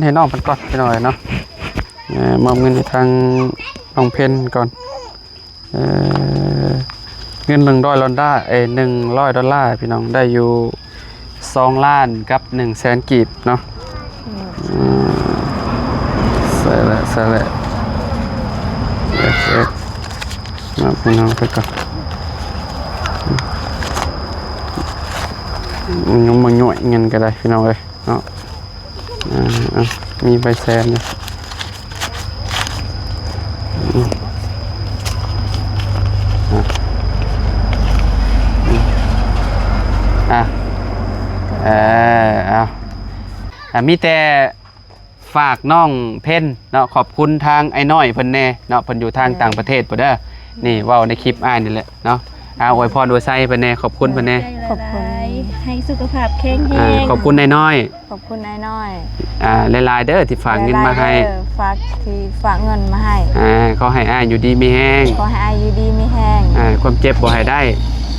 ໃຫ້ນ້ອງເພິ່ນກ່ອນພີ່ນ້ອງເອີຍເນາະ. ເອີ ມອບເງິນໃຫ້ທາງນ້ອງເພັນກ່ອນ. ເອີ ເງິນໜຶ່ງຮ້ອຍດອນລາ ເອີ ໜຶ່ງຮ້ອຍດອນລາພີ່ນ້ອງ ໄດ້ຢູ່ສອງລ້ານກັບໜຶ່ງແສນກີບເນາະ. ອືມ ໃສ່ແຫຼະ ໃສ່ແຫຼະ ເອັກເອັກ ມາພີ່ນ້ອງໄປກ່ອນ. ອືມ ຍັງບໍ່ຫຍ້ອຍເງິນກໍໄດ້ພີ່ນ້ອງເອີຍເນາະ. ອ່າ ອ່ະ ມີໃບແສນຢູ່. ອືມ ອ່ະ ອືມ ອ່ະ ເອີ ເອົາ ອ່ະ ມີແຕ່ຝາກນ້ອງເພັນເນາະ ຂອບຄຸນທາງອ້າຍນ້ອຍເພິ່ນແດ່ເນາະ ເພິ່ນຢູ່ທາງຕ່າງປະເທດພຸ້ນເດີ. ນີ້ເວົ້າໃນຄລິບອ້າຍນີ້ແຫຼະເນາະ. ອ່າ ອວຍພອນອວຍໄຊເພິ່ນແດ່ ຂອບຄຸນເພິ່ນແດ່. ຂອບຄຸນ ໃຫ້ສຸຂະພາບແຂງແຮງ. ອ່າ ຂອບຄຸນອ້າຍນ້ອຍ. ຂອບຄຸນອ້າຍນ້ອຍ ອ່າ ຫຼາຍໆເດີທີ່ຝາກເງິນມາໃຫ້. ຫຼາຍໆເດີ ຝາກ ທີ່ຝາກເງິນມາໃຫ້. ອ່າ ຂໍໃຫ້ອ້າຍຢູ່ດີມີແຮງ. ຂໍໃຫ້ອ້າຍຢູ່ດີມີແຮງ. ອ່າ ຄວາມເຈັບບໍ່ໃຫ້ໄດ້.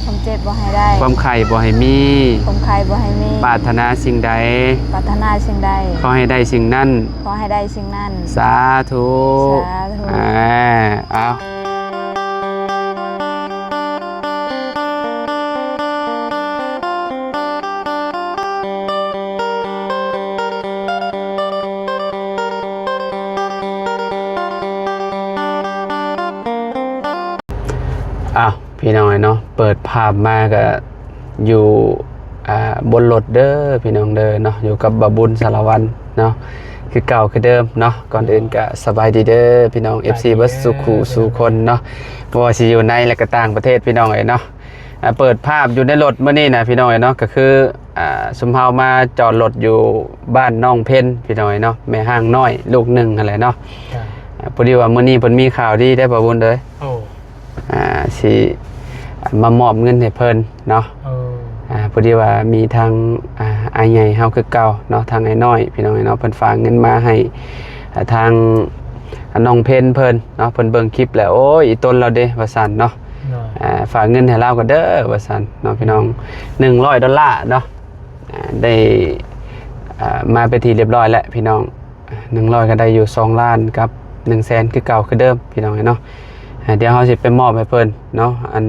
ຄວາມເຈັບບໍ່ໃຫ້ໄດ້. ຄວາມໄຂ້ບໍ່ໃຫ້ມີ. ຄວາມໄຂ້ບໍ່ໃຫ້ມີ. ປາດຖະໜາສິ່ງໃດ. ປາດຖະໜາສິ່ງໃດ. ຂໍໃຫ້ໄດ້ສິ່ງນັ້ນ. ຂໍໃຫ້ໄດ້ສິ່ງນັ້ນ. ສາທຸ ສາທຸ ອ່າ ເອົາ ອ້າວ ພີ່ນ້ອງເອີຍເນາະ ເປີດພາບມາກະຢູ່ ອ່າ ບົນລົດເດີພີ່ນ້ອງເດີເນາະ ຢູ່ກັບບ່າວບຸນສາລະວັນເນາະ ຄືເກົ່າຄືເດີມເນາະ. ກ່ອນອື່ນກະສະບາຍດີເດີພີ່ນ້ອງ ເອັຟຊີ ເບິດສູ່ຄູ່ສູ່ຄົນເນາະ ບໍ່ວ່າຊິຢູ່ໃນ ແລະກະຕ່າງປະເທດພີ່ນ້ອງເອີຍເນາະ. ອ່າ ເປີດພາບຢູ່ໃນລົດມື້ນີ້ນະພີ່ນ້ອງເອີຍເນາະ ກະຄື ອ່າ ຊຸມເຮົາມາຈອດລົດຢູ່ບ້ານນ້ອງເພັນພີ່ນ້ອງເອີຍເນາະ ແມ່ຮ້າງນ້ອຍລູກໜຶ່ງຫັ້ນແຫຼະເນາະ. ອ່າ ພໍດີວ່າມື້ນີ້ເພິ່ນມີຂ່າວດີເດ້ບ່າວບຸນເດີ. ໂອ້ ອ່າ ຊິມາມອບເງິນໃຫ້ເພິ່ນເນາະ. ເອີ ອ່າ ພໍດີວ່າມີທາງ ອ່າ ອ້າຍໃຫຍ່ເຮົາຄືເກົ່າເນາະ ທາງອ້າຍນ້ອຍພີ່ນ້ອງເນາະ ເພິ່ນຝາກເງິນມາໃຫ້ ອ່າ ທາງ ອ່າ ນ້ອງເພັນເພິ່ນເນາະ. ເພິ່ນເບິ່ງຄລິບແລ້ວ ໂອ້ຍ ອີຕົນລາວເດ້ ວ່າຊັ້ນເນາະ. ອ່າ ຝາກເງິນໃຫ້ລາວກໍເດີ ວ່າຊັ້ນເນາະພີ່ນ້ອງ ໜຶ່ງຮ້ອຍດອນລາເນາະ. ອ່າ ໄດ້ ອ່າ ມາເປັນທີ່ຮຽບຮ້ອຍແລ້ວພີ່ນ້ອງ. ໜຶ່ງຮ້ອຍກໍໄດ້ຢູ່ສອງລ້ານກັບໜຶ່ງແສນຄືເກົ່າຄືເດີມພີ່ນ້ອງເອີຍເນາະ. ອ່າ ດຽວເຮົາຊິໄປມອບໃຫ້ເພິ່ນເນາະ. ອັນ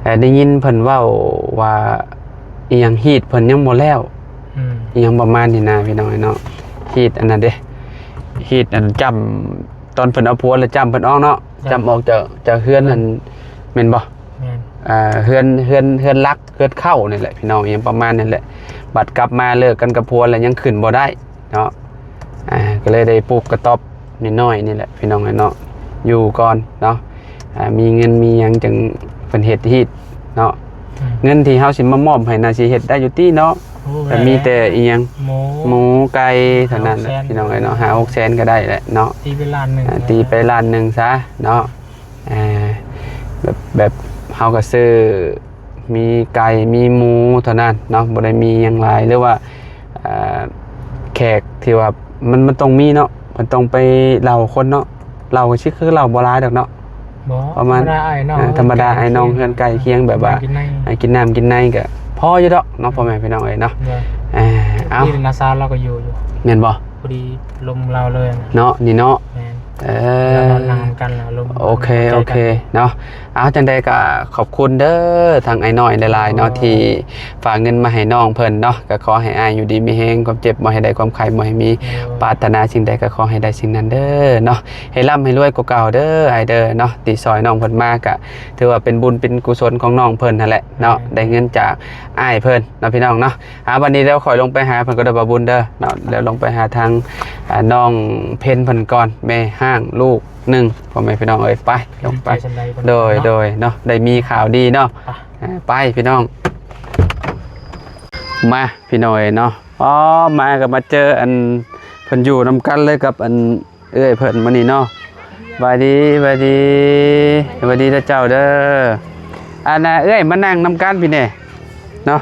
ເອີ ໄດ້ຍິນເພິ່ນເວົ້າວ່າອີ່ຫຍັງ ຮີດເພິ່ນຍັງບໍ່ແລ້ວ ອືມ ອີ່ຫຍັງປະມານນີ້ນະພີ່ນ້ອງເອີຍເນາະ. ຮີດອັນນັ້ນເດ້ ຮີດອັນຈ້ຳ ຕອນເພິ່ນເອົາຜົວແລ້ວຈ້ຳເພິ່ນອອກເນາະ ຈ້ຳ ຈ້ຳອອກຈາກ ຈາກເຮືອນ ເຮືອນ ອັນ ແມ່ນບໍ່? ແມ່ນ ອ່າ ເຮືອນ ເຮືອນ ເຮືອນຫຼັກ ເຮືອນເຄົ້ານີ້ແຫຼະພີ່ນ້ອງ ອີ່ຫຍັງປະມານນັ້ນແຫຼະ. ບັດກັບມາເລີກກັນກັບຜົວແລ້ວຍັງຂຶ້ນບໍ່ໄດ້ ເນາະ. ອ່າ ກໍເລີຍໄດ້ປູກກະຕ໊ອບນ້ອຍໆນີ້ແຫຼະພີ່ນ້ອງເອີຍເນາະ ຢູ່ກ່ອນເນາະ. ອ່າ ມີເງິນມີຫຍັງຈັ່ງເພິ່ນເຮັດຮີດເນາະ. ອືມ ເງິນທີ່ເຮົາຊິມາມອບໃຫ້ນະ ຊິເຮັດໄດ້ຢູ່ຕິເນາະ? ໂອ້ ກໍມີແຕ່ອີ່ຫຍັງ ໝູ ໝູໄກ່ເທົ່ານັ້ນແຫຼະ ຫ້າຫົກແສນ ພີ່ນ້ອງເອີຍເນາະ. ຫ້າຫົກແສນກໍໄດ້ແຫຼະເນາະ. ຕີໄປລ້ານໜຶ່ງ ອ່າ ຕີໄປລ້ານໜຶ່ງຊະເນາະ. ອ່າ ແບບ ແບບເຮົາກໍຊື້ ມີໄກ່ມີໝູເທົ່ານັ້ນເນາະ ບໍ່ໄດ້ມີຫຍັງຫຼາຍ ຫຼືວ່າ ເອີ ແຂກທີ່ວ່າ ມັນ ມັນຕ້ອງມີເນາະ ມັນຕ້ອງໄປເລົ່າຄົນເນາະ. ເຫຼົ້າກໍຊິຄືເຫຼົ້າບໍ່ຫຼາຍດອກເນາະ ບໍ່ ປະມານ ທຳມະດາອ້າຍນ້ອງ ເອີ ທຳມະດາອ້າຍນ້ອງ ເຮືອນໃກ້ຄຽງ ແບບວ່າ ກິນນ້ຳກິນໃນ ອ່າ ກິນນ້ຳກິນໃນກໍພໍຢູ່ດອກເນາະ ພໍ່ແມ່ພີ່ນ້ອງເອີຍເນາະ. ອ່າ ເອົາ ທີ່ນ້າສາວລາວກໍຢູ່ຢູ່ ແມ່ນບໍ່? ພໍດີລົມລາວເລີຍນະ ເນາະ ນີ້ເນາະ. ແມ່ນ ເອີ ແລ້ວກໍນັ່ງກັນແລ້ວລົມ ໂອເຄ ໂອເຄເນາະ. ເອົາ ຈັ່ງໃດກໍຂອບຄຸນເດີທາງອ້າຍນ້ອຍຫຼາຍໆເນາະ ໂອ້ ທີ່ຝາກເງິນມາໃຫ້ນ້ອງເພິ່ນເນາະ. ກໍຂໍໃຫ້ອ້າຍຢູ່ດີມີແຮງ ຄວາມເຈັບບໍ່ໃຫ້ໄດ້ ຄວາມໄຂ້ບໍ່ໃຫ້ມີ. ໂອ້ ປາດຖະໜາສິ່ງໃດກໍຂໍໃຫ້ໄດ້ສິ່ງນັ້ນເດີເນາະ. ໃຫ້ລ່ຳໃຫ້ລວຍກວ່າເກົ່າເດີອ້າຍເດີເນາະ. ທີ່ຊ່ອຍນ້ອງເພິ່ນມາກໍຖືວ່າເປັນບຸນເປັນກຸສົນຂອງນ້ອງເພິ່ນຫັ້ນແຫຼະເນາະ. ແມ່ນ ໄດ້ເງິນຈາກອ້າຍເພິ່ນເນາະ ພີ່ນ້ອງເນາະ. ອ່າ ບັດນີ້ດຽວຂ້ອຍລົງໄປຫາເພິ່ນກໍໄດ້ ບ່າວບຸນເດີເນາະ. ດຽວລົງໄປຫາທາງ ອ່າ ນ້ອງເພັນເພິ່ນກ່ອນ ແມ່ຮ້າງລູກໜຶ່ງ ພໍ່ແມ່ພີ່ນ້ອງເອີຍ. ໄປ ລົງໄປ. ໂດຍ ໂດຍເນາະ ໄດ້ມີຂ່າວດີເນາະ. ອ່າ ໄປພີ່ນ້ອງ ມາພີ່ນ້ອງເອີຍເນາະ. ອໍ ມາກໍມາເຈີອັນ ເພິ່ນຢູ່ນຳກັນເລີຍກັບອັນ ເອື້ອຍເພິ່ນມື້ນີ້ເນາະ. ສະບາຍດີ ສະບາຍດີ ສະບາຍດີເດີເຈົ້າເດີ. ອັນນ່າ ເອື້ອຍມານັ່ງນຳກັນພີ້ແດ່ເນາະ.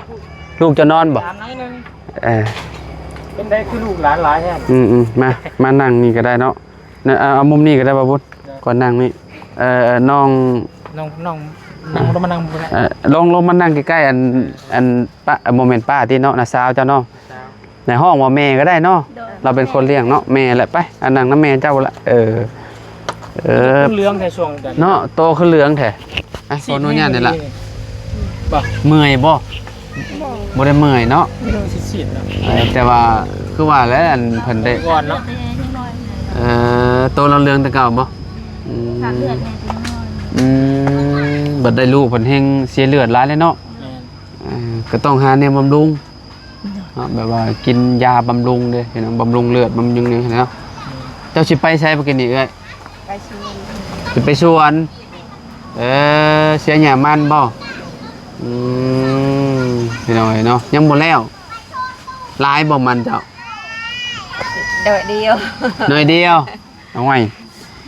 ລູກເຈົ້ານອນບໍ່? ຖາມໜ້ອຍໜຶ່ງ ເອີ ເປັນໄດຄືລູກຫຼານຫຼາຍແທ້? ອືມໆ ມາ ມານັ່ງນີ້ກໍໄດ້ເນາະ. ເອົາມຸມນີ້ກໍໄດ້ ບ່າວບຸນ ກ່ອນນັ່ງນີ້. ເອີ ນ້ອງ ນ້ອງ ນ້ອງ ນັ່ງ ລົງມານັ່ງ ເອີ ລົງ ລົງມານັ່ງໃກ້ໆ ອັນ ອັນ ປ້າ ບໍ່ແມ່ນປ້າຕິເນາະ ນ້າສາວເຈົ້າເນາະ. ໃນຫ້ອງວ່າແມ່ກໍໄດ້ເນາະ. ລາວເປັນຄົນລ້ຽງເນາະ ແມ່ແຫຼະ. ໄປ ອັນນັ້ນນຳແມ່ເຈົ້າລະ. ເອີ ເອີ ຄືເຫຼືອງແທ້ຊ່ວງນັ້ນ ເນາະ ໂຕຄືເຫຼືອງແທ້. ອ່ະ ຂໍອະນຸຍາດນີ້ລະ. ບໍ່ ເມື່ອຍບໍ່? ບໍ່ ບໍ່ໄດ້ເມື່ອຍເນາະ. ເອີ ແຕ່ວ່າຄືວ່າແຫຼະ ອັນເພິ່ນໄດ້ ເອີ ໂຕລາວເຫຼືອງແຕ່ເກົ່າບໍ່? ອືມ ອືມ ບັດໄດ້ລູກເພິ່ນແຮ່ງເສຍເລືອດຫຼາຍເລີຍເນາະ. ແມ່ນ ເອີ ກໍຕ້ອງຫາແນວບຳລຸງເນາະ ແບບວ່າກິນຢາບຳລຸງເດ້ ພີ່ນ້ອງ ບຳລຸງເລືອດ ບຳລຸງຫຍັງຫັ້ນເນາະ. ແມ່ນ ເຈົ້າຊິໄປໃສມື້ກີ້ນີ້ເອື້ອຍ? ໄປສວນ ຊິໄປສວນ. ເອີ ເສຍຫຍ້າມັນບໍ່? ອືມ ພີ່ນ້ອງເອີຍເນາະ ຍັງບໍ່ແລ້ວ. ຫຼາຍບໍ່ມັນເຈົ້າ? ໜ້ອຍດຽວ ໜ້ອຍດຽວ. ໂອ້ຍ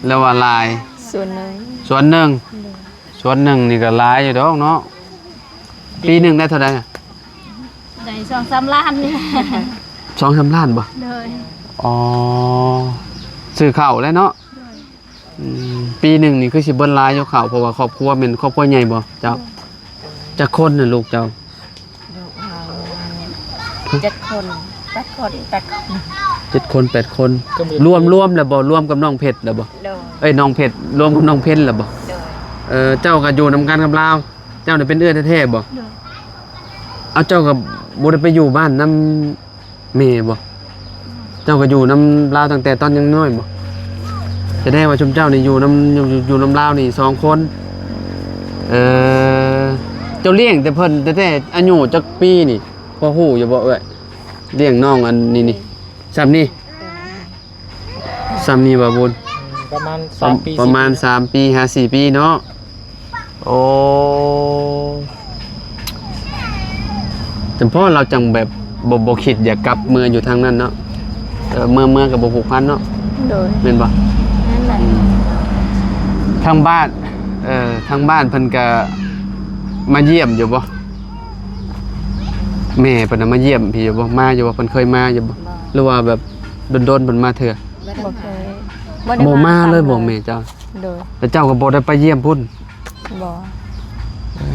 ແລ້ວວ່າຫຼາຍ. ສວນໜຶ່ງ ສວນໜຶ່ງ ໂດຍ ສວນໜຶ່ງນີ້ກໍຫຼາຍຢູ່ດອກເນາະ. ປີໜຶ່ງໄດ້ເທົ່າໃດ? ໄດ້ສອງສາມລ້ານນີ້. ສອງສາມລ້ານບໍ່? ໂດຍ ອໍ ຊື້ເຂົ້າແລ້ວເນາະ. ໂດຍ ອືມ ປີໜຶ່ງນີ້ຄືຊິເບິດຫຼາຍຢູ່ເຂົ້າ ເພາະວ່າຄອບຄົວແມ່ນຄອບຄົວໃຫຍ່ບໍ່ເຈົ້າ? ໂດຍ ຈັກຄົນນະລູກເຈົ້າ? ລູກເຮົາເຈັດຄົນ ແປດຄົນ ແປດຄົນ ເຈັດຄົນ ແປດຄົນ. ລວມ ລວມແລ້ວບໍ່? ລວມກັບນ້ອງເພັດແລ້ວບໍ່? ໂດຍ ເອີຍ ນ້ອງເພັດ ລວມກັບນ້ອງເພັນແລ້ວບໍ່? ໂດຍ ເອີ ເຈົ້າກໍຢູ່ນຳກັນກັບລາວ ເຈົ້ານີ້ເປັນເອື້ອຍແທ້ໆບໍ່? ໂດຍ ເອົາ ເຈົ້າກໍບໍ່ໄດ້ໄປຢູ່ບ້ານນຳ ແມ່ບໍ່? ເຈົ້າກໍຢູ່ນຳລາວຕັ້ງແຕ່ຕອນຍັງນ້ອຍບໍ່? ສະແດງວ່າຊຸມເຈົ້ານີ້ຢູ່ນຳ ຢູ່ ຢູ່ນຳລາວນີ້ສອງຄົນ. ເອີ ເຈົ້າລ້ຽງແຕ່ເພິ່ນຕັ້ງແຕ່ອາຍຸຈັກປີນີ້ ພໍຮູ້ຢູ່ບໍ່ເອື້ອຍ? ລ້ຽງນ້ອງອັນນີ້ນີ້ ຊ່ຳນີ້ ຊ່ຳນີ້ບໍ່ບຸນ? ອືມ ປະມານສາມປີ ປະມານສາມປີ ຫາສີ່ປີເນາະ. ໂອ້ ຈຳເພາະລາວຈັ່ງແບບບໍ່ ບໍ່ຄິດຢາກກັບເມືອຢູ່ທາງນັ້ນເນາະ. ເອີ ເມືອ ເມືອກໍບໍ່ຜູກພັນເນາະ. ໂດຍ ແມ່ນບໍ່? ນັ້ນແຫຼະ ອືມ ທາງບ້ານ ເອີ ທາງບ້ານເພິ່ນກໍມາຢ້ຽມຢູ່ບໍ່? ແມ່ເພິ່ນນະມາຢ້ຽມພີ້ຢູ່ບໍ່? ມາຢູ່ບໍ່? ເພິ່ນເຄີຍມາຢູ່ບໍ່? ບໍ່ ຫຼືວ່າແບບດົນໆເພິ່ນມາເທື່ອ? ບໍ່ເຄີຍ ບໍ່ໄດ້ ບໍ່ມາເລີຍບໍ່ແມ່ເຈົ້າ? ໂດຍ ແລ້ວເຈົ້າກໍບໍ່ໄດ້ໄປຢ້ຽມພຸ້ນ? ບໍ່ ເອີ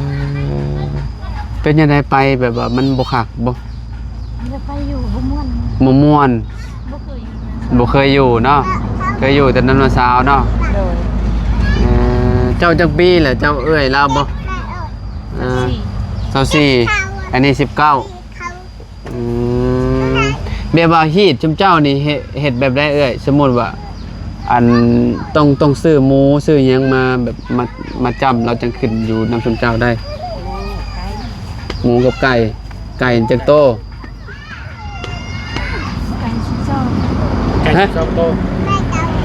ເປັນຈັ່ງໃດໄປແບບວ່າມັນບໍ່ຄັກບໍ່? ບໍ່ໄດ້ໄປຢູ່ ບໍ່ມ່ວນ ບໍ່ມ່ວນ ບໍ່ເຄີຍຢູ່ນຳ ບໍ່ເຄີຍຢູ່ເນາະ ເຄີຍຢູ່ແຕ່ນຳນ້າສາວເນາະ. ໂດຍ ເອີ ເຈົ້າຈັກປີແລ້ວ ເຈົ້າເອື້ອຍລາວບໍ່? ເອີ ຊາວສີ່ ອັນນີ້ສິບເກົ້າ. ອືມ ແບບວ່າຮີດຊຸມເຈົ້ານີ້ເຮັດ ເຮັດແບບໃດເອື້ອຍ? ສົມມຸດວ່າ ອັນ ຕ້ອງ ຕ້ອງຊື້ໝູຊື້ຫຍັງມາແບບ ມາ ມາຈ້ຳ ລາວຈັ່ງຂຶ້ນຢູ່ນຳຊຸມເຈົ້າໄດ້. ໝູກັບໄກ່ ໄກ່ຈັກໂຕ? ໄກ່ສິບສອງ ໄກ່ ຮະ? ສິບສອງໂຕ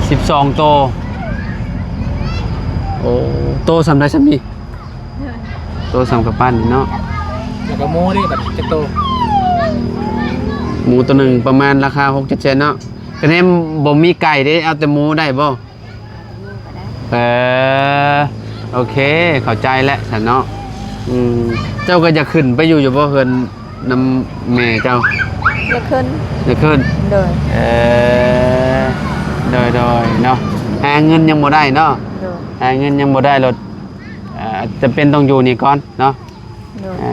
ສິບສອງໂຕ. ໂອ້ ໂຕສ່ຳໃດສ່ຳນີ້? ໂຕສ່ຳກຳປັ້ນນີ້ເນາະ. ແລ້ວກໍໝູເດ້ ບັດຈັກໂຕ? ໝູໂຕໜຶ່ງປະມານລາຄາຫົກເຈັດແສນເນາະ. ກະແນມບໍ່ມີໄກ່ເດ້ ເອົາແຕ່ໝູໄດ້ບໍ່? ເອີ ໂອເຄ ເຂົ້າໃຈແລ້ວຊັ້ນເນາະ. ອືມ ເຈົ້າກໍຢາກຂຶ້ນໄປຢູ່ຢູ່ບໍ່ ເຮືອນ ນຳແມ່ເຈົ້າ? ຢາກຂຶ້ນ ຢາກຂຶ້ນ. ໂດຍ ເອີ ໂດຍໆ ເນາະ ຫາເງິນຍັງບໍ່ໄດ້ເນາະ. ໂດຍ ຫາເງິນຍັງບໍ່ໄດ້ ລົດ ເອີ ຈຳເປັນຕ້ອງຢູ່ນີ້ກ່ອນເນາະ. ໂດຍ ເອີ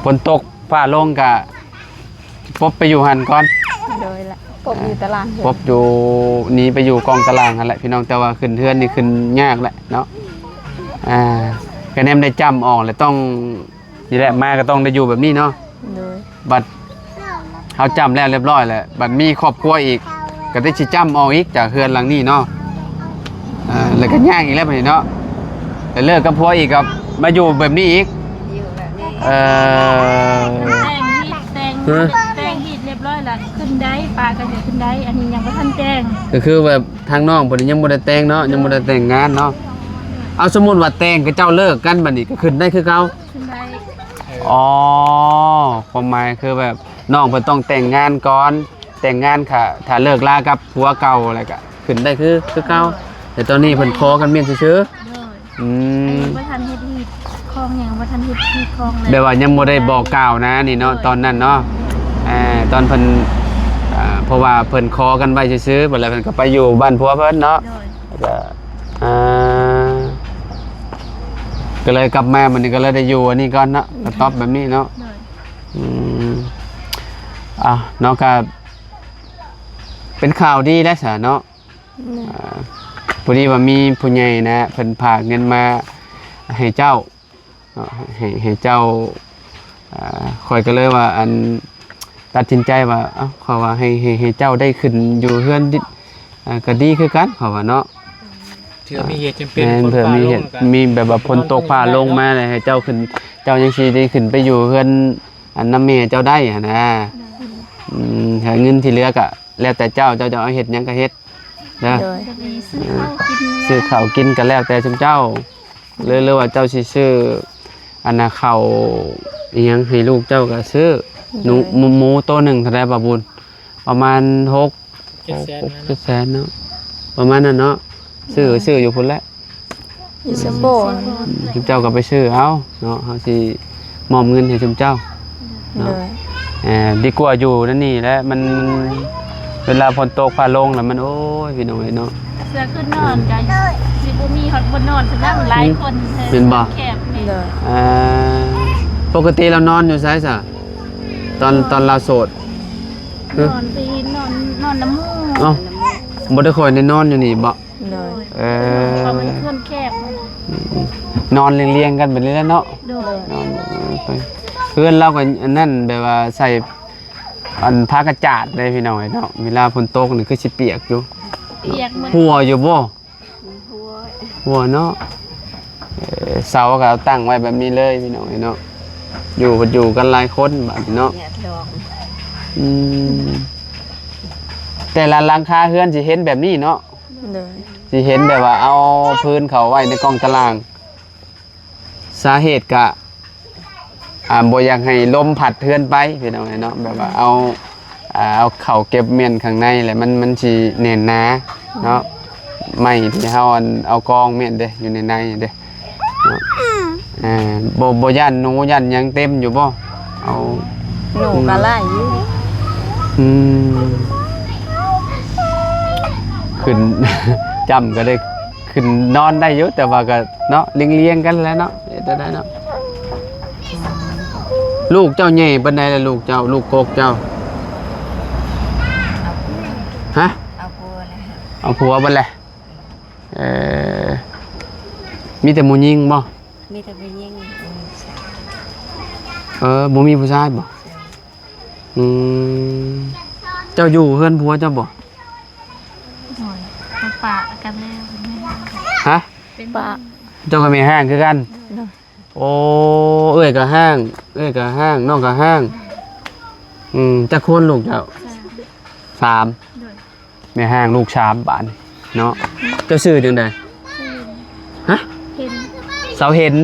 ຝົນຕົກຟ້າລົງກະປົບໄປຢູ່ຫັ້ນກ່ອນ. ໂດຍລະ ປົບຢູ່ຕາລາງເຮືອນ ປົບຢູ່ ໜີໄປຢູ່ກ້ອງຕາລາງຫັ້ນແຫຼະພີ່ນ້ອງ. ແຕ່ວ່າຂຶ້ນເຮືອນນີ້ຂຶ້ນຍາກແຫຼະເນາະ. ອ່າ ກະແນມໄດ້ຈ້ຳອອກແລ້ວ ຕ້ອງ ນີ້ແຫຼະ ມາກໍຕ້ອງໄດ້ຢູ່ແບບນີ້ເນາະ. ໂດຍ ບັດເຮົາຈ້ຳແລ້ວຮຽບຮ້ອຍແລ້ວ ບັດມີຄອບຄົວອີກ ກໍໄດ້ຊິຈ້ຳອອກອີກຈາກເຮືອນຫຼັງນີ້ເນາະ. ເອີ ແລ້ວກໍຍາກອີກແລ້ວບັດນີ້ເນາະ ໄດ້ເລີກກັບຜົວອີກ ກໍມາຢູ່ແບບນີ້ອີກ. ຢູ່ແບບນີ້ ເອີ ແຕ່ງຮີດ ແຕ່ງ ຮະ? ແຕ່ງຮີດຮຽບຮ້ອຍແລ້ວ ຂຶ້ນໄດ້ ປ້າກໍຢາກຂຶ້ນໄດ້. ອັນນີ້ຍັງບໍ່ທັນແຕ່ງ ກໍຄືແບບທາງນ້ອງເພິ່ນຍັງບໍ່ໄດ້ແຕ່ງເນາະ ຍັງບໍ່ໄດ້ແຕ່ງງານເນາະ. ເອົາ ສົມມຸດວ່າແຕ່ງ ເຂົາເຈົ້າເລີກກັນ ບັດນີ້ກໍຂຶ້ນໄດ້ຄືເກົ່າ? ຂຶ້ນໄດ້. ອໍ ຄວາມໝາຍຄືແບບນ້ອງເພິ່ນຕ້ອງແຕ່ງງານກ່ອນ ແຕ່ງງານ ຖ້າ ຖ້າເລີກລາກັບຜົວເກົ່າແລ້ວກະຂຶ້ນໄດ້ຄື ຄືເກົ່າ. ແຕ່ຕອນນີ້ເພິ່ນຂໍກັນມ້ຽນຊື່ໆ. ໂດຍ ອືມ ອັນນີ້ບໍ່ທັນເຮັດຮີດຄອງຫຍັງ ບໍ່ທັນເຮັດຮີດຄອງເລີຍ ແບບວ່າຍັງບໍ່ໄດ້ບອກກ່າວນະນີ້ເນາະ. ໂດຍ ຕອນນັ້ນເນາະ ເອີ ຕອນເພິ່ນ ເອີ ເພາະວ່າເພິ່ນຂໍກັນໄວ້ຊື່ໆ ບັດແລ້ວເພິ່ນກໍໄປຢູ່ບ້ານຜົວເພິ່ນເນາະ. ໂດຍ ແລ້ວກໍ ອ່າ ກໍເລີຍກັບມາ ບັດນີ້ກໍເລີຍໄດ້ຢູ່ອັນນີ້ກ່ອນເນາະ. ໂດຍ ກໍຕອບແບບນີ້ເນາະ. ໂດຍ ອືມ ອ່າ ເນາະ ກໍ ເປັນຂ່າວດີແລ້ວຊະເນາະ. ໂດຍ ອ່າ ພໍດີວ່າມີຜູ້ໃຫຍ່ນະ ເພິ່ນຝາກເງິນມາໃຫ້ເຈົ້າເນາະ ໃຫ້ ໃຫ້ເຈົ້າ ອ່າ ຂ້ອຍກໍເລີຍວ່າ ອັນ ຕັດສິນໃຈວ່າ ເອົ້າ ເຂົາວ່າໃຫ້ ໃຫ້ ໃຫ້ເຈົ້າໄດ້ຂຶ້ນຢູ່ເຮືອນ ອ່າ ກໍດີຄືກັນ ເຂົາວ່າເນາະ. ເທື່ອມີເຫດຈຳເປັນ ແມ່ນ ຝົນ ເພື່ອ ຟ້າ ມີເຫດ ລົງ ມີແບບວ່າຝົນຕົກຟ້າລົງມາແລ້ວ ໃຫ້ເຈົ້າຂຶ້ນ ເຈົ້າຍັງຊິໄດ້ຂຶ້ນໄປຢູ່ເຮືອນ ອັນ ນຳແມ່ເຈົ້າໄດ້ຫັ້ນນະ. ອືມ ຖ້າເງິນທີ່ເຫຼືອກໍແລ້ວແຕ່ເຈົ້າ ເຈົ້າຈະເອົາເຮັດຫຍັງກໍເຮັດເດີ. ໂດຍ ຊື້ເຂົ້າກິນກໍແລ້ວແຕ່ຊຸມເຈົ້າ ຫຼື ຫຼືວ່າເຈົ້າຊິຊື້ ອັນນ່າ ເຂົ້າອີຫຍັງໃຫ້ລູກເຈົ້າກໍຊື້. ໂດຍ ໜູ ໝູ ໝູໂຕໜຶ່ງເທົ່າໃດ ບ່າວບຸນ? ປະມານຫົກ ເຈັດແສນ ຫົກ ເຈັດແສນເນາະ ປະມານນັ້ນເນາະ. ຊື້ ຊື້ຢູ່ພຸ້ນແຫຼະ ຢູ່ເຊໂປນ ຊຸມເຈົ້າກໍໄປຊື້ເອົາເນາະ ເຮົາຊິມອບເງິນໃຫ້ຊຸມເຈົ້າເນາະ. ໂດຍ ເອີ ດີກວ່າຢູ່ນັ້ນນີ້ແຫຼະ ມັນ ມັນ ເວລາຝົນຕົກຟ້າລົງແລ້ວມັນ ໂອ້ຍ ພີ່ນ້ອງເອີຍເນາະ ເສື້ອຂຶ້ນນອນກໍຊິບໍ່ມີຮອດບ່ອນນອນ ສ່ຳນັ້ນຫຼາຍຄົນ ແມ່ນບໍ່? ແຄບ ແມ່ນ. ໂດຍ ອ່າ ປົກກະຕິລາວນອນຢູ່ໃສຊະ ຕອນ ຕອນລາວໂສດ? ນອນໄປນອນ ນອນນຳໝູ່. ເອົ້າ ບໍ່ໄດ້ຄ່ອຍໄດ້ນອນຢູ່ນີ້ບໍ? ໂດຍ ເອີ ເພາະມັນເຮືອນແຄບ ອືມ ນອນລຽງໆກັນແບບນີ້ແຫຼະເນາະ. ໂດຍ ນອນໄປ ເຮືອນລາວກໍອັນນັ້ນ ແບບວ່າໃສ່ ອັນ ຜ້າກະຈາດເດ້ພີ່ນ້ອງເອີຍເນາະ ເວລາຝົນຕົກນີ້ຄືຊິປຽກຢູ່. ປຽກໝົດ. ຮົ່ວຢູ່ບໍ່? ຮົ່ວ ຮົ່ວເນາະ. ເອີ ເສົາກໍເອົາຕັ້ງໄວ້ແບບນີ້ເລີຍພີ່ນ້ອງເອີຍເນາະ ຢູ່ ຢູ່ກັນຫຼາຍຄົນບາດນີ້ເນາະ. ອືມ ແຕ່ລະຫຼັງຄາເຮືອນຊິເຫັນແບບນີ້ເນາະ. ໂດຍ ຊິເຫັນແບບວ່າເອົາພື້ນເຂົ້າໄວ້ໃນກ້ອງຕາລ່າງ ສາເຫດກະ ອ່າ ບໍ່ຢາກໃຫ້ລົມພັດເຮືອນໄປພີ່ນ້ອງເອີຍເນາະ ແບບວ່າເອົາ ອ່າ ເອົາເຂົ້າເກັບມ້ຽນຂ້າງໃນແຫຼະ ມັນ ມັນຊິແໜ້ນໜາເນາະ. ໄມ້ທີ່ເຮົາ ອັນ ເອົາກອງມ້ຽນເດ້ ຢູ່ໃນໃນເດ້ເນາະ. ອ່າ ບໍ່ ບໍ່ຢ້ານໜູຢ້ານຫຍັງເຕັມຢູ່ບໍ່? ເອົາ ໜູກໍຫຼາຍຢູ່. ອືມ ຂຶ້ນ ຈ້ຳກໍໄດ້ ຂຶ້ນນອນໄດ້ຢູ່ ແຕ່ວ່າກໍເນາະ ລຽງໆກັນແຫຼະເນາະ ເຮັດໄດ້ເນາະ. ລູກເຈົ້າໃຫຍ່ປານໃດລະ ລູກເຈົ້າ ລູກກົກເຈົ້າ? ຮະ? ເອົາຜົວແລ້ວ ເອົາຜົວເບິດແລ້ວ. ເອີ ມີແຕ່ຜູ້ຍິງບໍ່? ມີແຕ່ຜູ້ຍິງ. ເອີ ບໍ່ມີຜູ້ຊາຍບໍ່? ອືມ ເຈົ້າຢູ່ເຮືອນຜົວເຈົ້າບໍ່? ໂດຍ ປະກັນແລ້ວ. ຮະ? ປະ ເຈົ້າກັບແມ່ຮ້າງຄືກັນ? ໂດຍ ໂອ້ ເອື້ອຍກໍຮ້າງ ເອື້ອຍກໍຮ້າງ ນ້ອງກໍຮ້າງ. ອືມ ຈັກຄົນລູກເຈົ້າ? ສາມ ສາມ. ໂດຍ ແມ່ຮ້າງລູກສາມບາດນີ້ເນາະ. ເຈົ້າຊື່ຈັ່ງໃດ? ຮະ? ເຫັນ ສາວເຫັນ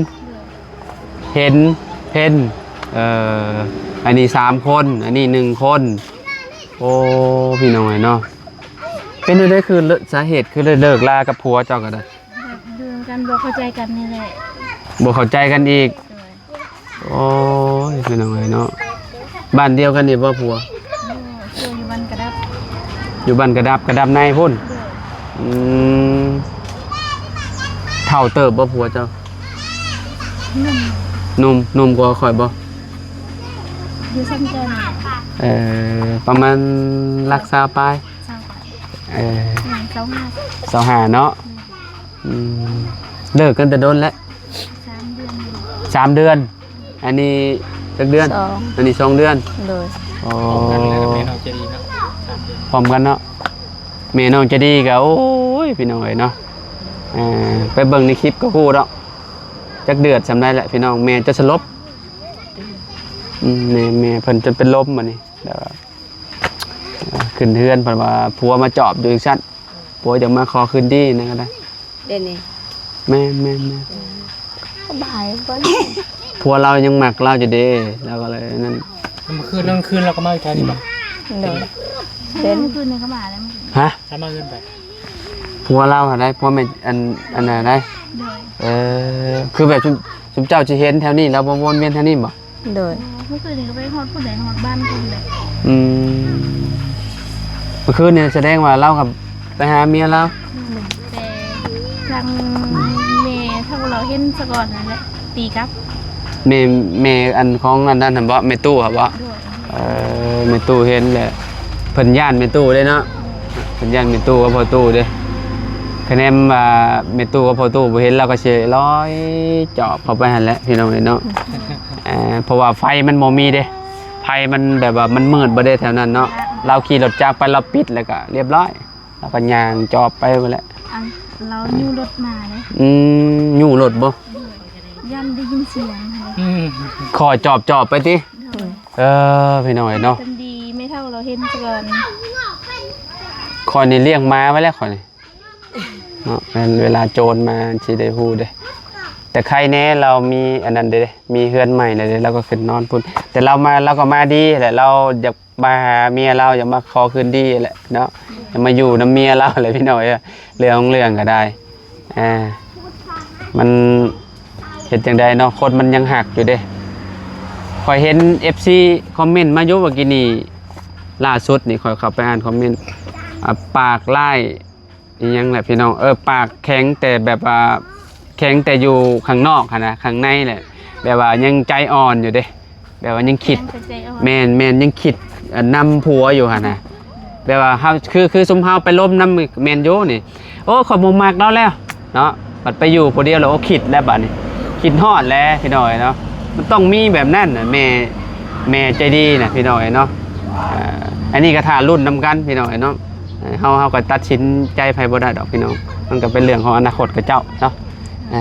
ເຫັນ ເພັນ. ເອີ ອັນນີ້ສາມຄົນ ອັນນີ້ໜຶ່ງຄົນ. ໂອ້ ພີ່ນ້ອງເອີຍເນາະ ເປັນແນວໃດ ຄື ສາເຫດຄືໄດ້ເລີກລາກັບຜົວເຈົ້າກໍໄດ້? ແບບຢູ່ນຳກັນບໍ່ເຂົ້າໃຈກັນນີ້ແຫຼະ. ບໍ່ເຂົ້າໃຈກັນອີກ. ໂດຍ ໂອ້ຍ ພີ່ນ້ອງເອີຍເນາະ ບ້ານດຽວກັນນີ້ບໍ່ຜົວ? ໂອ້ ຜົວຢູ່ບ້ານກະດັບ ຢູ່ບ້ານກະດັບ ກະດັບໃນພຸ້ນ. ໂດຍ ອືມ ເຖົ້າເຕີບບໍ່ຜົວເຈົ້າ? ໜຸ່ມ ໜຸ່ມ ໜຸ່ມກວ່າຂ້ອຍບໍ່? ຢູ່ສ່ຳເຈົ້ານີ້ ເອີ ປະມານຫຼັກຊາວປາຍ. ຊາວປາຍ ເອີ ປະມານຊາວຫ້າ ຊາວຫ້າເນາະ. ອືມ ເລີກກັນແຕ່ດົນແລ້ວ? ສາມເດືອນ ສາມເດືອນ. ອັນນີ້ຈັກເດືອນ? ສອງ ອັນນີ້ສອງເດືອນ. ໂດຍ ອໍ ພ້ອມກັນເລີຍກັບແມ່ນ້ອງໃຈດີເນາະ ສາມເດືອນ ພ້ອມກັນເນາະ. ແມ່ນ້ອງໃຈດີກໍ ໂອ້ຍ ພີ່ນ້ອງເອີຍເນາະ ເອີ ໄປເບິ່ງໃນຄລິບກໍຮູ້ດອກ ຈັກເດືອດສ່ຳໃດແຫຼະ ພີ່ນ້ອງ ແມ່ຈະສະຫຼົບ. ອືມ ແມ່ ແມ່ເພິ່ນຈົນເປັນລົມບັດນີ້ ແລ້ວ ເອີ ຂຶ້ນເຮືອນ ເພິ່ນວ່າຜົວມາຈອບຢູ່ຈັ່ງຊັ້ນ ຜົວຢາກມາຂໍຄືນດີນັ້ນກໍໄດ້. ເດນີ້ ແມ່ນໆໆ ສະບາຍເບິ່ງ ຜົວລາວຍັງມັກລາວຢູ່ເດ້ ລາວກໍເລີຍນັ້ນ. ມື້ຄືນ ກາງຄືນລາວກໍມາຢູ່ແຖວນີ້ບໍ່? ໂດຍ ເຫັນ ມື້ຄືນນີ້ເຂົາມາແລ້ວ. ຮະ? ລາວມາເຮືອນໃຜ? ຜົວລາວຫັ້ນໃດ໋ ຜົວແມ່ ອັນ ອັນນັ້ນໃດ໋. ໂດຍ ເອີ ຄືແບບຊຸມ ຊຸມເຈົ້າຊິເຫັນແຖວນີ້ ລາວບໍ່ວົນວຽນແຖວນີ້ບໍ່? ໂດຍ ມື້ຄືນນີ້ກໍໄປຮອດພຸ້ນແຫຼະ ຮອດບ້ານເພິ່ນແຫຼະ. ອືມ ມື້ຄືນນີ້ສະແດງວ່າລາວກໍໄປຫາເມຍລາວ. ແຕ່ທາງແມ່ທາງລາວເຫັນສາກ່ອນນັ້ນແຫຼະ ຕີກັບ. ແມ່ ແມ່ອັນຂອງອັນນັ້ນຫັ້ນບໍ? ແມ່ຕູ້ຫັ້ນບໍ? ໂດຍ ເອີ ແມ່ຕູ້ເຫັນແຫຼະ ເພິ່ນຢ້ານແມ່ຕູ້ເດ້ເນາະ. ເພິ່ນຢ້ານແມ່ຕູ້ກັບພໍ່ຕູ້ເດ້. ຄະແນນວ່າແມ່ຕູ້ກັບພໍ່ຕູ້ບໍ່ເຫັນ ລາວກໍຊິລອຍຈອບເຂົ້າໄປຫັ້ນແຫຼະ ພີ່ນ້ອງເອີຍເນາະ. ເອີ ເພາະວ່າໄຟມັນບໍ່ມີເດ້ ໄຟມັນແບບວ່າມັນມືດບໍ່ເດ້ແຖວນັ້ນເນາະ. ລາວຂີ່ລົດຈັກໄປ ລາວປິດແລ້ວກໍລຽບຮ້ອຍ ລາວກໍຍ່າງຈອບໄປພຸ້ນແຫຼະ. ອັນລາວຍູ້ລົດມາເດ້. ອືມ ຍູ້ລົດບໍ່? ຢ້ານໄດ້ຍິນສຽງຫັ້ນເດ້. ອືມ ຂໍຈອບໆໄປຕິ. ໂດຍ ເອີ ພີ່ນ້ອງເອີຍເນາະ ຄັນດີແມ່ເຖົ້າລາວເຫັນຊະກ່ອນ. ຂ້ອຍນີ້ລ້ຽງໝາໄວ້ແລ້ວ ຂ້ອຍນີ້ເນາະ ແມ່ນເວລາໂຈນມາຊິໄດ້ຮູ້ເດ້. ແຕ່ໄຄແດ່ລາວມີອັນນັ້ນເດ້ ມີເຮືອນໃໝ່ແລ້ວເດ້ ລາວກໍຂຶ້ນນອນພຸ້ນ. ແຕ່ລາວມາ ລາວກໍມາດີແຫຼະ ລາວຢາກມາຫາເມຍລາວ ຢາກມາຂໍຄືນດີແຫຼະເນາະ ຢາກມາຢູ່ນຳເມຍລາວແຫຼະ ພີ່ນ້ອງເອີຍ. ເລື່ອງຂອງເລື່ອງກໍໄດ້ ອ່າ ມັນເຮັດຈັ່ງໃດເນາະ ຄົນມັນຍັງຮັກຢູ່ເດ້. ຂ້ອຍເຫັນເອັຟຊີຄອມເມັນມາຢູ່ເມື່ອກີ້ນີ້ ລ່າສຸດນີ້ຂ້ອຍເຂົ້າໄປອ່ານຄອມເມັນ ອ່າ ປາກຮ້າຍອີ່ຫຍັງແຫຼະພີ່ນ້ອງເອີຍ ປາກແຂງແຕ່ແບບວ່າ ແຂງແຕ່ຢູ່ຂ້າງນອກຫັ້ນນະ ຂ້າງໃນແຫຼະ ແບບວ່າຍັງໃຈອ່ອນຢູ່ເດ້. ແບບວ່າຍັງຄິດ ຍັງເປັນໃຈອ່ອນ ແມ່ນໆ ຍັງຄິດ ເອີ ນຳຜົວຢູ່ຫັ້ນນະ. ແບບວ່າເຮົາ ຄື ຄືຊຸມເຮົາໄປລົມນຳແມ່ນຢູ່ນີ້ ໂອ້ ຂ້ອຍບໍ່ມັກລາວແລ້ວເນາະ. ບັດໄປຢູ່ຜູ້ດຽວແລ້ວ ໂອ້ ຄິດແລ້ວບາດນີ້ ຄິດຮອດແລ້ວພີ່ນ້ອງເອີຍເນາະ. ມັນຕ້ອງມີແບບນັ້ນນະ ແມ່ ແມ່ໃຈດີນະ ພີ່ນ້ອງເອີຍເນາະ. ເອີ ອັນນີ້ກໍຖ້າລຸ້ນນຳກັນ ພີ່ນ້ອງເອີຍເນາະ. ເອີ ເຮົາ ເຮົາກໍຕັດສິນໃຈໃຜບໍ່ໄດ້ດອກ ພີ່ນ້ອງ ມັນກໍເປັນເລື່ອງຂອງອະນາຄົດຂະເຈົ້າເນາະ. ອ່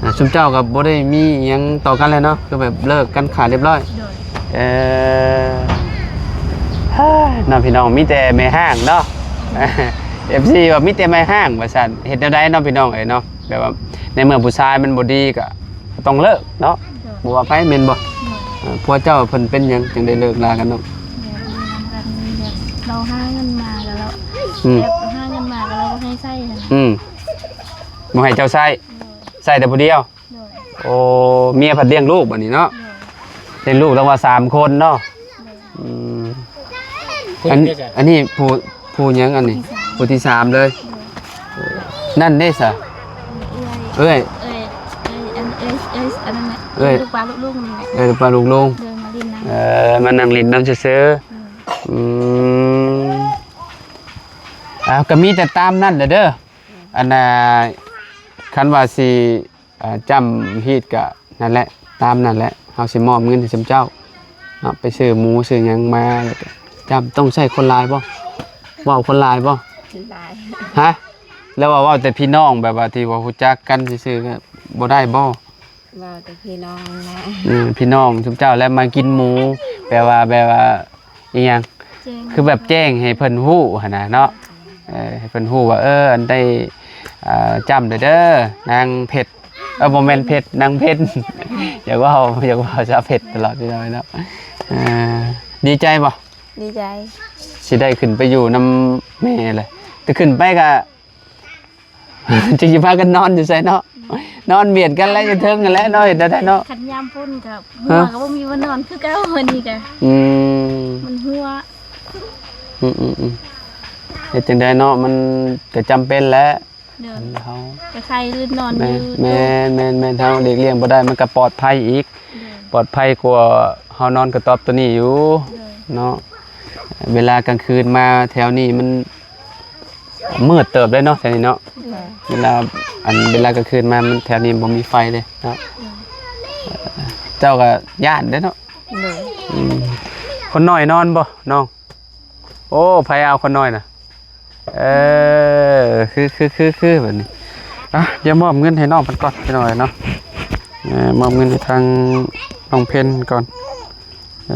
າ ຊຸມເຈົ້າກໍບໍ່ໄດ້ມີຫຍັງຕໍ່ກັນແລ້ວເນາະ ຄືແບບເລີກກັນຂາດລຽບຮ້ອຍ. ໂດຍ ເອີ ເນາະ ພີ່ນ້ອງ ມີແຕ່ແມ່ຮ້າງເນາະ. ເອັຟຊີວ່າມີແຕ່ແມ່ຮ້າງວ່າຊັ້ນ ເຮັດແນວໃດເນາະ ພີ່ນ້ອງເອີຍເນາະ. ແບບວ່າໃນເມື່ອຜູ້ຊາຍມັນບໍ່ດີກໍ ກໍຕ້ອງເລີກເນາະ. ໂດຍ ບໍ່ວ່າໃຜແມ່ນບໍ່? ໂດຍ ເອີ ຜົວເຈົ້າເພິ່ນເປັນຫຍັງຈຶ່ງໄດ້ເລີກລາກັນເນາະ? ແບບຢູ່ນຳກັນແບບລາວຫາເງິນມາແລ້ວ ອືມ ແບບຫາເງິນມາແລ້ວລາວບໍ່ໃຫ້ໃຊ້ຫັ້ນ. ອືມ ບໍ່ໃຫ້ເຈົ້າໃຊ້ ໂດຍ ໃຊ້ແຕ່ຜູ້ດຽວ. ໂດຍ ໂອ້ ເມຍພັດລ້ຽງລູກບັດນີ້ເນາະ. ໂດຍ ລ້ຽງລູກແລ້ວວ່າສາມຄົນເນາະ. ໂດຍ ອືມ ຜູ້ ອັນ ເດຊະ ອັນນີ້ຜູ້ ຜູ້ຫຍັງອັນນີ້? ຜູ້ທີສາມ ຜູ້ທີສາມເລີຍ. ໂດຍ ນັ້ນເດຊະ? ເອື້ອຍ ເອື້ອຍ ເອື້ອຍ ເອື້ອຍ ອັນ ເອື້ອຍ ເອື້ອຍ ອັນນັ້ນແຫຼະ ເອື້ອຍ ລູກປ້າລູກລຸງນັ້ນແຫຼະ. ເອື້ອຍ ລູກປ້າລູກລຸງ. ໂດຍ ມາຫຼິ້ນນຳ ເອີ ມານັ່ງຫຼິ້ນນຳຊື່ໆ. ອືມ ອືມ ອ່າ ກໍມີແຕ່ຕາມນັ້ນແຫຼະເດີ. ອັນນ່າ ຄັນວ່າຊິ ອ່າ ຈ້ຳຮີດກະນັ້ນແຫຼະ ຕາມນັ້ນແຫຼະ ເຮົາຊິມອບເງິນໃຫ້ຊຸມເຈົ້າເນາະ ໄປຊື້ໝູຊື້ຫຍັງມາ ແລ້ວກະຈ້ຳ. ຕ້ອງໃຊ້ຄົນຫຼາຍບໍ່? ເວົ້າຄົນຫຼາຍບໍ່? ຫຼາຍ. ຮະ? ແລ້ວວ່າເວົ້າແຕ່ພີ່ນ້ອງ ແບບວ່າທີ່ວ່າຮູ້ຈັກກັນຊື່ໆ ກໍບໍ່ໄດ້ບໍ່? ເວົ້າແຕ່ພີ່ນ້ອງແຫຼະ. ອືມ ພີ່ນ້ອງຊຸມເຈົ້າແຫຼະມາກິນໝູ ແບບວ່າ ແບບວ່າ ອີ່ຫຍັງ ແຈ້ງ ຄືແບບແຈ້ງໃຫ້ເພິ່ນຮູ້ຫັ້ນນະເນາະ. ເອີ ໃຫ້ເພິ່ນຮູ້ວ່າ ເອີ ອັນໄດ້ ອ່າ ຈ້ຳເດີ ນາງເພັດ ເອີ ບໍ່ແມ່ນເພັດ ນາງເພັນ. ຢາກເວົ້າ ຢາກເວົ້າສາວເພັດຕະຫຼອດພີ່ນ້ອງເນາະ. ເອີ ດີໃຈບໍ່? ດີໃຈ ຊິໄດ້ຂຶ້ນໄປຢູ່ນຳແມ່ແຫຼະ. ແຕ່ຂຶ້ນໄປກະ ຈັກຊິພາກັນນອນຢູ່ໃສເນາະ ນອນບຽດກັນແຫຼະ ຢູ່ເທິງຫັ້ນແຫຼະເນາະ. ເຮັດແນວໃດເນາະ? ຄັນຍາມຝົນກໍຫົວກໍບໍ່ມີບ່ອນນອນຄືເກົ່າ. ອັນນີ້ກໍ ອືມ ມັນຫົວ. ອືມໆໆ ເຮັດຈັ່ງໃດເນາະ ມັນກໍຈຳເປັນແຫຼະ. ໂດຍ ເຮົາ ກໍໃຄລື່ນນອນຢູ່. ແມ່ນໆໆ ເຮົາຫຼີກລ່ຽງບໍ່ໄດ້ ມັນກໍປອດໄພອີກ. ໂດຍ ປອດໄພກວ່າເຮົານອນກະຕອບໂຕນີ້ຢູ່. ໂດຍ ເນາະ ເວລາກາງຄືນມາແຖວນີ້ມັນ ມືດເຕີບເດ້ເນາະ ແຖວນີ້ເນາະ. ເວລາ ອັນ ເວລາກາງຄືນມາມັນ ແຖວນີ້ບໍ່ມີໄຟເດ້ເນາະ. ເຈົ້າກໍຢ້ານເດ້ເນາະ. ໂດຍ ອືມ ຄົນນ້ອຍນອນບໍ່ນ້ອງ? ໂອ້ ໃຜເອົາຄົນນ້ອຍນະ? ເອີ ຄື ຄື ຄື ຄື ແບບນີ້. ອ່ະ ດຽວມອບເງິນໃຫ້ນ້ອງເພິ່ນກ່ອນ ພີ່ນ້ອງເນາະ. ເອີ ມອບເງິນໃຫ້ທາງນ້ອງເພັນກ່ອນ. ເອີ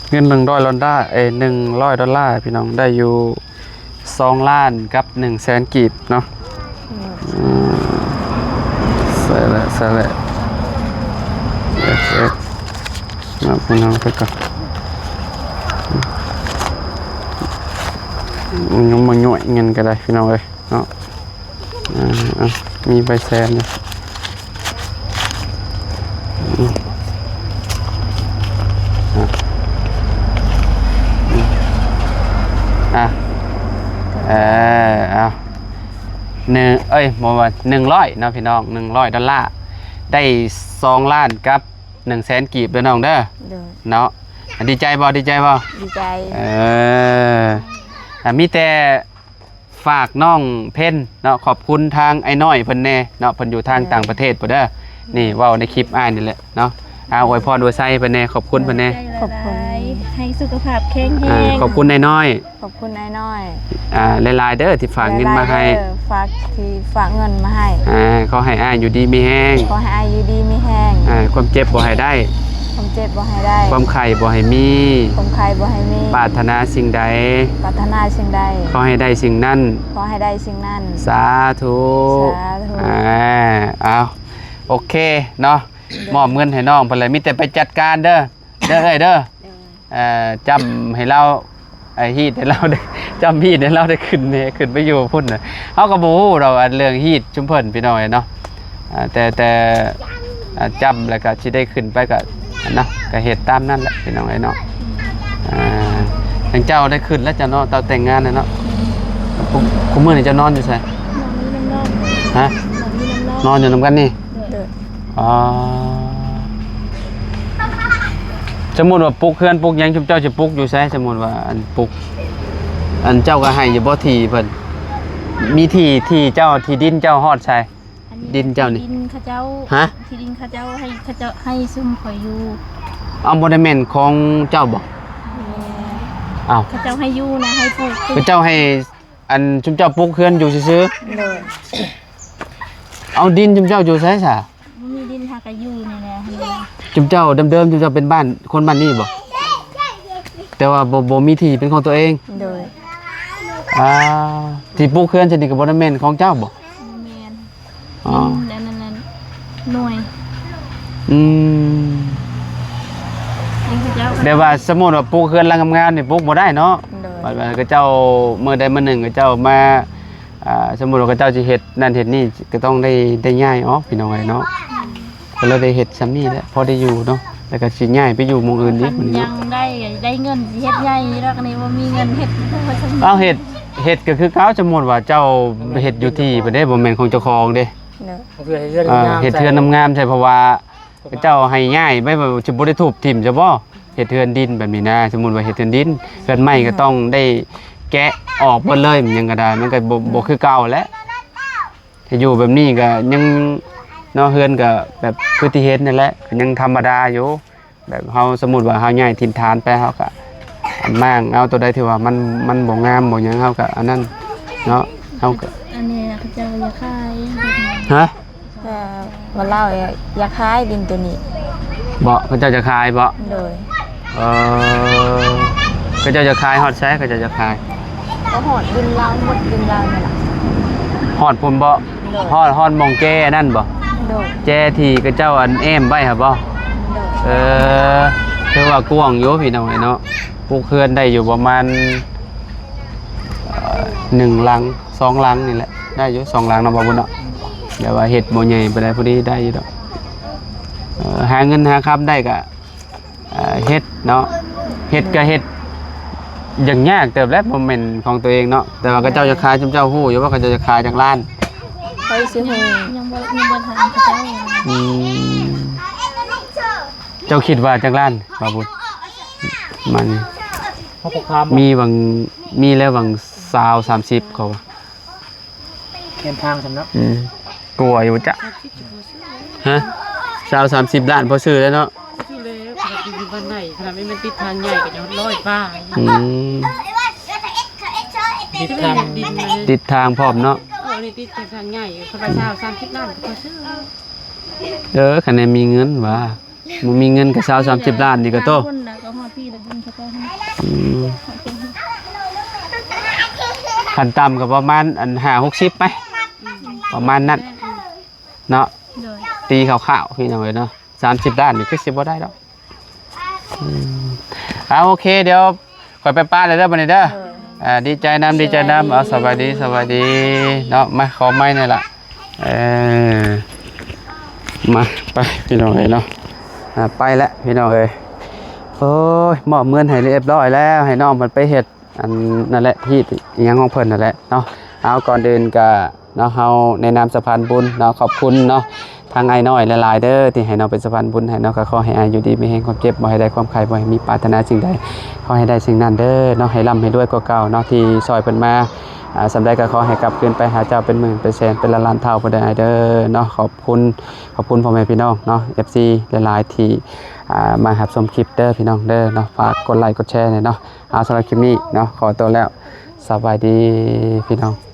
ເງິນໜຶ່ງຮ້ອຍດອນລາ ເອີ ໜຶ່ງຮ້ອຍດອນລາ ພີ່ນ້ອງ ໄດ້ຢູ່ສອງລ້ານກັບໜຶ່ງແສນກີບເນາະ. ອືມ ໃສ່ແຫຼະ ໃສ່ແຫຼະ ເອັດ ເອັດ ເນາະ ພີ່ນ້ອງ ໄປກ່ອນ. ອືມ ຍັງບໍ່ຍ້ອຍເງິນກໍໄດ້ ພີ່ນ້ອງເອີຍ. ເນາະ ອ່າ ອ່າ ມີໃບແສນຢູ່. ອືມ ອ່າ ອືມ ອ່າ ເອີ ເອົາ ໜຶ່ງ ເອີຍ ບໍ່ວ່າ ໜຶ່ງຮ້ອຍເນາະ ພີ່ນ້ອງ ໜຶ່ງຮ້ອຍດອນລາ ໄດ້ສອງລ້ານກັບ ໜຶ່ງແສນກີບເດີນ້ອງເດີ. ໂດຍ ເນາະ ດີໃຈບໍ່? ດີໃຈບໍ່? ດີໃຈ. ເອີ ອ່າ ກະມີແຕ່ຝາກນ້ອງເພັນເນາະ ຂອບຄຸນທາງອ້າຍນ້ອຍເພິ່ນແດ່ເນາະ ເພິ່ນຢູ່ທາງຕ່າງປະເທດພຸ້ນເດີ. ນີ້ເວົ້າໃນຄລິບອ້າຍນີ້ແຫຼະເນາະ. ອາ ອວຍພອນອວຍໄຊເພິ່ນແດ່ ຂອບຄຸນເພິ່ນແດ່ ຂອບໃຫ້ສຸຂະພາບແຂງແຮງ ອາ ຂອບຄຸນອ້າຍນ້ອຍ ຂອບຄຸນອ້າຍນ້ອຍ ອາ ຫຼາຍໆເດີທີ່ຝາກເງິນມາໃຫ້ ຫຼາຍໆເດີ ຝາກ ທີ່ຝາກເງິນມາໃຫ້ ອາ ຂໍໃຫ້ອ້າຍຢູ່ດີມີແຮງ ຂໍໃຫ້ອ້າຍຢູ່ດີມີແຮງ ອາ ຄວາມເຈັບບໍ່ໃຫ້ໄດ້ ຄວາມເຈັບບໍ່ໃຫ້ໄດ້ ຄວາມໄຂ້ບໍ່ໃຫ້ມີ ຄວາມໄຂ້ບໍ່ໃຫ້ມີ ປາດຖະໜາສິ່ງໃດ ປາດຖະໜາສິ່ງໃດ ຂໍໃຫ້ໄດ້ສິ່ງນັ້ນ ຂໍໃຫ້ໄດ້ສິ່ງນັ້ນ ສາທຸ ສາທຸ ອາ ເອົາ ໂອເຄເນາະ ມອບເງິນໃຫ້ນ້ອງເພິ່ນແຫຼະ ມີແຕ່ໄປຈັດການເດີ ເດີເອື້ອຍເດີ ເອີ ຈ້ຳໃຫ້ລາວ ໄອ້ຮີດໃຫ້ລາວໄດ້ ຈ້ຳຮີດໃຫ້ລາວໄດ້ຂຶ້ນແດ່ ຂຶ້ນໄປຢູ່ພຸ້ນນະ. ເຮົາກໍບໍ່ຮູ້ດອກ ອັນເລື່ອງຮີດຊຸມເພິ່ນ ພີ່ນ້ອງເອີຍເນາະ ອາ ແຕ່ ແຕ່ ອາ ຈ້ຳແລ້ວກໍຊິໄດ້ຂຶ້ນໄປ ກໍ ນະ ກໍເຮັດຕາມນັ້ນແຫຼະ ພີ່ນ້ອງເອີຍເນາະ. ອາ ທາງເຈົ້າໄດ້ຂຶ້ນແລ້ວເຈົ້າເນາະ ເຈົ້າແຕ່ງງານແລ້ວເນາະ. ຄຸ ຄຸມື້ນີ້ເຈົ້ານອນຢູ່ໃສ? ນອນຢູ່ນຳນ້ອງ ຮະ? ນອນຢູ່ນຳນ້ອງ ນອນຢູ່ນຳກັນນີ້? ໂດຍ ອໍ ສົມມຸດວ່າປຸກເຮືອນປຸກຫຍັງ ຊຸມເຈົ້າຊິປຸກຢູ່ໃສ? ສົມມຸດວ່າ ອັນ ປຸກ ອັນ ເຈົ້າກໍໃຫ້ຢູ່ບໍ່ທີ່ເພິ່ນ? ມີທີ່ ທີ່ເຈົ້າ ທີ່ດິນເຈົ້າຮອດໃສ? ອັນນີ້ ດິນເຈົ້ານີ້ ທີ່ດິນເຂົາເຈົ້າ ຮະ? ທີ່ດິນເຂົາເຈົ້າ ໃຫ້ເຂົາເຈົ້າ ໃຫ້ຊຸມຂ້ອຍຢູ່. ເອົາ ບໍ່ໄດ້ແມ່ນຂອງເຈົ້າບໍ່? ແມ່ນ ເອົາ ເຂົາເຈົ້າໃຫ້ຢູ່ນະ ໃຫ້ປູກ ເຂົາເຈົ້າໃຫ້ ອັນ ຊຸມເຈົ້າປຸກເຮືອນຢູ່ຊື່ໆ? ໂດຍ ເອົາ ດິນຊຸມເຈົ້າຢູ່ໃສຊະ? ບໍ່ມີດິນ ຫາກະຢູ່ນີ້ແຫຼະ. ຊຸມເຈົ້າເດີມໆ ຊຸມເຈົ້າເປັນບ້ານ ຄົນບ້ານນີ້ບໍ່? ແຕ່ວ່າບໍ່ ບໍ່ມີທີ່ເປັນຂອງຕົວເອງ? ໂດຍ ອ່າ ທີ່ປຸກເຮືອນຊັ້ນນີ້ກໍບໍ່ໄດ້ແມ່ນຂອງເຈົ້າບໍ່? ບໍ່ແມ່ນ ອໍ ດິນອັນນັ້ນ ໜ່ວຍ ອືມ ດິນເຂົາເຈົ້າ ແບບວ່າສົມມຸດວ່າປຸກເຮືອນຫຼັງງາມໆນີ້ ປຸກບໍ່ໄດ້ເນາະ? ໂດຍ ບາດວ່າເຂົາເຈົ້າ ມື້ໃດມື້ໜຶ່ງເຂົາເຈົ້າມາ ອ່າ ສົມມຸດວ່າເຂົາເຈົ້າຊິເຮັດນັ້ນເຮັດນີ້ ກໍຕ້ອງໄດ້ ໄດ້ຍ້າຍອອກ ພີ່ນ້ອງເອີຍເນາະ. ກໍເລີຍໄດ້ເຮັດຊ່ຳນີ້ແຫຼະ ພໍໄດ້ຢູ່ເນາະ ແລ້ວກໍຊິຍ້າຍໄປຢູ່ໝ່ອງອື່ນອີກ. ຄັນຍັງໄດ້ ໄດ້ເງິນຊິເຮັດໃຫຍ່ດອກ ອັນນີ້ບໍ່ມີເງິນເຮັດ. ເອົາ ເຮັດ ເຮັດກໍຄືເກົ່າ ສົມມຸດວ່າເຈົ້າເຮັດຢູ່ທີ່ພຸ້ນເດ້ ບໍ່ແມ່ນຂອງເຈົ້າຂອງເດ້. ເອີ ເຮັດເຮືອນງາມໆ ໃຊ່ ເພາະວ່າເຈົ້າໃຫ້ຍ້າຍໄປ ຊິບໍ່ໄດ້ທຸບຖິ້ມຊະບໍ່? ເຮັດເຮືອນດິນແບບນີ້ນະ ສົມມຸດວ່າເຮັດເຮືອນດິນ ເຮືອນໄມ້ກໍຕ້ອງໄດ້ແກະອອກເບິດເລີຍ ມັນຫຍັງກໍໄດ້ ມັນກໍບໍ່ ບໍ່ຄືເກົ່າແຫຼະ. ຖ້າຢູ່ແບບນີ້ກໍຍັງເນາະ ເຮືອນກໍແບບຄືທີ່ເຫັນນັ້ນແຫຼະ ກໍຍັງທຳມະດາຢູ່ ແບບເຮົາ ສົມມຸດວ່າເຮົາຍ້າຍຖິ່ນຖານໄປ ເຮົາກໍມ້າງເອົາຕົວໃດທີ່ວ່າມັນ ມັນບໍ່ງາມບໍ່ຫຍັງ ເຮົາກໍອັນນັ້ນເນາະ ເຮົາກໍ ອັນນີ້ເຂົາເຈົ້າຢາກຂາຍ ຮະ? ເອີ ວ່າລາວຢາກຂາຍດິນຕົວນີ້. ບໍ່ ເຂົາເຈົ້າຈະຂາຍບໍ່? ໂດຍ ເອີ ເຂົາເຈົ້າຈະຂາຍຮອດໃສ? ເຂົາເຈົ້າຈະຂາຍ ກໍຮອດດິນລາວ ໝົດດິນລາວນີ້ລະ. ຮອດພຸ້ນບໍ່? ໂດຍ ຮອດ ຮອດໝ່ອງແຈອັນນັ້ນບໍ່? ໂດຍ ແຈທີ່ເຂົາເຈົ້າອັນແອ້ມໄວ້ຫັ້ນບໍ່? ໂດຍ ເອີ ຖືວ່າກວ້າງຢູ່ພີ່ນ້ອງເອີຍເນາະ ປຸກເຮືອນໄດ້ຢູ່ປະມານ ເອີ ໜຶ່ງຫຼັງ ສອງຫຼັງນີ້ແຫຼະ ໄດ້ຢູ່ສອງຫຼັງເນາະ ບ່າວບຸນເນາະ ແບບວ່າເຮັດບໍ່ໃຫຍ່ປານໃດ ພໍດີໄດ້ຢູ່ດອກ. ເອີ ຫາເງິນຫາຄຳໄດ້ກະ ເອີ ເຮັດເນາະ ເຮັດກະເຮັດ ຢາກຍາກເຕີບແຫຼະ ບໍ່ແມ່ນຂອງຕົວເອງເນາະ ແຕ່ວ່າເຂົາເຈົ້າຈະຂາຍ ຊຸມເຈົ້າຮູ້ຢູ່ວ່າເຂົາເຈົ້າຈະຂາຍຈັກລ້ານ? ຂ້ອຍຊິຮູ້ ຍັງບໍ່ ຍັງບໍ່ຖາມເຂົາເຈົ້າ. ອືມ ເຈົ້າຄິດວ່າຈັກລ້ານ ບ່າວບຸນ? ມັນ ເຮົາກໍຄາມ ມີຫວັງ ມີແລ້ວຫວັງຊາວ ສາມສິບ ເຂົາວ່າ ແຄມທາງຊັ້ນເນາະ. ອືມ ກົວຢູ່ບໍ່ຈັກ ຮະ? ຊາວ ສາມສິບລ້ານພໍຊື້ແລ້ວເນາະ. ຊື້ແລ້ວ ຢູ່ບ້ານໃດ ຂະໜາດແມ່ນຕິດທາງໃຫຍ່ກໍຍັງຮ້ອຍປາຍ. ອືມ ຕິດທາງ ຕິດທາງພ້ອມເນາະ. ເອີ ນີ້ຕິດທາງໃຫຍ່ ຄັນວ່າຊາວ ສາມສິບລ້ານກໍພໍຊື້. ເອີ ຄັນແມ່ນມີເງິນຫວາ ບໍ່ມີເງິນກໍຊາວ ສາມສິບລ້ານນີ້ກໍໂຕ. ອືມ ຂັ້ນຕ່ຳກໍປະມານອັນ ຫ້າຫົກສິບໄປ ປະມານນັ້ນເນາະ. ໂດຍ ຕີຄ່າວໆ ພີ່ນ້ອງເອີຍເນາະ ສາມສິບລ້ານນີ້ຄືຊິບໍ່ໄດ້ດອກ. ອືມ ເອົາ ໂອເຄ ດຽວຂ້ອຍໄປປະແລ້ວເດີ ບັດນີ້ເດີ. ເອີ ອ່າ ດີໃຈນຳ ດີໃຈນຳ. ເອົາ ສະບາຍດີ ສະບາຍດີເນາະ. ມາ ຂໍໄມ້ແດ່ລະ. ເອີ ມາ ໄປ ພີ່ນ້ອງເອີຍເນາະ. ອ່າ ໄປແລ້ວ ພີ່ນ້ອງເອີຍ. ໂອ້ຍ ມອບເງິນໃຫ້ຮຽບຮ້ອຍແລ້ວ ໃຫ້ນ້ອງເພິ່ນໄປເຮັດ ອັນນັ້ນແຫຼະ ຮີດອີ່ຫຍັງຂອງເພິ່ນນັ້ນແຫຼະເນາະ. ເອົາ ກ່ອນອື່ນກະເນາະ ເຮົາໃນນາມສະພານບຸນເນາະ ຂອບຄຸນເນາະ ທາງອ້າຍນ້ອຍຫຼາຍໆເດີ ທີ່ໃຫ້ນ້ອງເປັນສະພານບຸນໃຫ້ເນາະ ກໍຂໍໃຫ້ອ້າຍຢູ່ດີມີແຮງ ຄວາມເຈັບບໍ່ໃຫ້ໄດ້ ຄວາມໄຂ້ບໍ່ໃຫ້ມີ ປາດຖະໜາສິ່ງໃດຂໍໃຫ້ໄດ້ສິ່ງນັ້ນເດີເນາະ ໃຫ້ລ່ຳໃຫ້ລວຍກວ່າເກົ່າເນາະ ທີ່ຊ່ອຍເພິ່ນມາ ອ່າ ສ່ຳໃດກໍຂໍໃຫ້ກັບຄືນໄປຫາເຈົ້າເປັນໝື່ນເປັນແສນເປັນລ້ານໆເທົ່າພຸ້ນເດີອ້າຍເດີເນາະ. ຂອບຄຸນ ຂອບຄຸນພໍ່ແມ່ພີ່ນ້ອງເນາະ ເອັຟຊີ ຫຼາຍໆທີ່ ອ່າ ມາຮັບຊົມຄລິບເດີພີ່ນ້ອງເດີເນາະ ຝາກກົດໄລກົດແຊແດ່ເນາະ. ເອົາ ສຳລັບຄລິບນີ້ເນາະ ຂໍຕົວແລ້ວ ສະບາຍດີພີ່ນ້ອງ.